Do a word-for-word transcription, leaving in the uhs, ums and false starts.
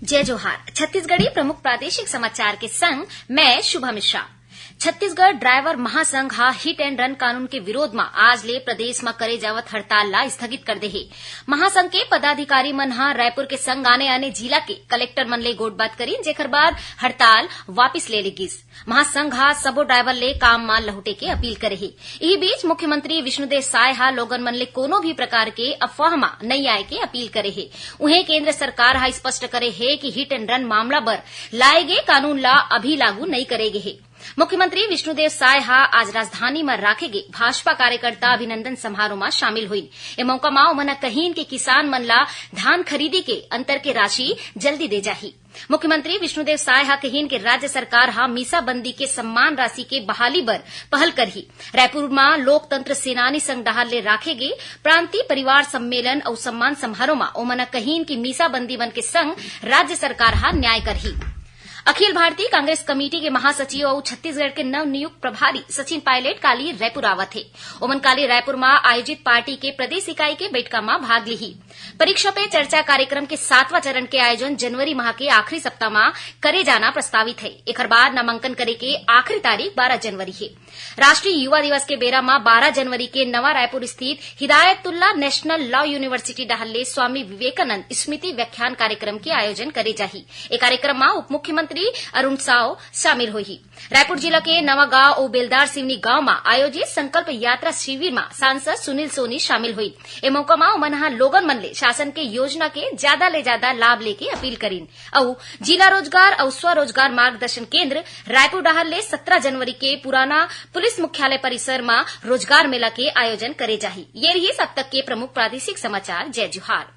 जय जोहार। छत्तीसगढ़ी प्रमुख प्रादेशिक समाचार के संग मैं शुभा मिश्रा। छत्तीसगढ़ ड्राइवर महासंघ ह हिट एंड रन कानून के विरोध म आज ले प्रदेश म करे जावत हड़ताल ला स्थगित कर दे हे। महासंघ के पदाधिकारी मन ह रायपुर के संग आने-आने जिला के कलेक्टर मन ले गोठबात करिन, जेकर बाद हड़ताल वापिस ले ले गिस। महासंघ ह सबो ड्राइवर ले काम म लहुटे के अपील करे हे। इही बीच मुख्यमंत्री विष्णुदेव साय ह लोगन मन ले कोनो भी प्रकार के अफवाह म नइ आए के अपील करे हे। उहें, केंद्र सरकार ह स्पष्ट करे हे कि हिट एंड रन मामला बर लाए गे कानून ला अभी लागू नइ करे गे हे। मुख्यमंत्री विष्णुदेव साय ह आज राजधानी म राखे गे भाजपा कार्यकर्ता अभिनंदन समारोह म शामिल होइन। ए मौका म ओमन ह कहिन कि किसान मन ला धान खरीदी के अंतर के राशि जल्दी दे जाही। मुख्यमंत्री विष्णुदेव साय ह कहिन कि राज्य सरकार ह मीसाबंदी के सम्मान राशि के बहाली बर पहल करही। रायपुर म लोकतंत्र सेनानी संघ डहार ले राखे गे प्रांतीय परिवार सम्मेलन अउ सम्मान समारोह म ओमन ह कहिन कि मीसाबंदी मन के संग राज्य सरकार ह न्याय करही। अखिल भारतीय कांग्रेस कमेटी के महासचिव अउ छत्तीसगढ़ के नवनियुक्त प्रभारी सचिन पायलट काली रायपुर आवत हे। ओमन काली रायपुर म आयोजित पार्टी के प्रदेश इकाई के बैठका म भाग लिही। परीक्षा पे चर्चा कार्यक्रम के सातवां चरण के आयोजन जनवरी माह के आखिरी सप्ताह म करे जाना प्रस्तावित हे। एखर बाद नामांकन करे के आखिरी तारीख बारह जनवरी हे। राष्ट्रीय युवा दिवस के बेरा म बारह जनवरी के नवा रायपुर स्थित हिदायतुल्ला नेशनल लॉ यूनिवर्सिटी डहार ले स्वामी विवेकानंद स्मृति व्याख्यान कार्यक्रम के आयोजन करे जाही। ए कार्यक्रम म उप मुख्यमंत्री अरुण साव शामिल होही। रायपुर जिला के नवागांव अउ बेलदार सिवनी गांव म आयोजित संकल्प यात्रा शिविर म सांसद सुनील सोनी शामिल होइन। ए मौका म ओमन ह लोगन मन ले शासन के योजना के ज्यादा ले ज्यादा लाभ लेके अपील करिन अउ जिला रोजगार अउ स्वरोजगार मार्गदर्शन केंद्र रायपुर डहार ले सत्रह जनवरी के पुराना पुलिस मुख्यालय परिसर म रोजगार मेला के आयोजन करे जाही। ये रहिस अब तक के प्रमुख प्रादेशिक समाचार। जय जोहार।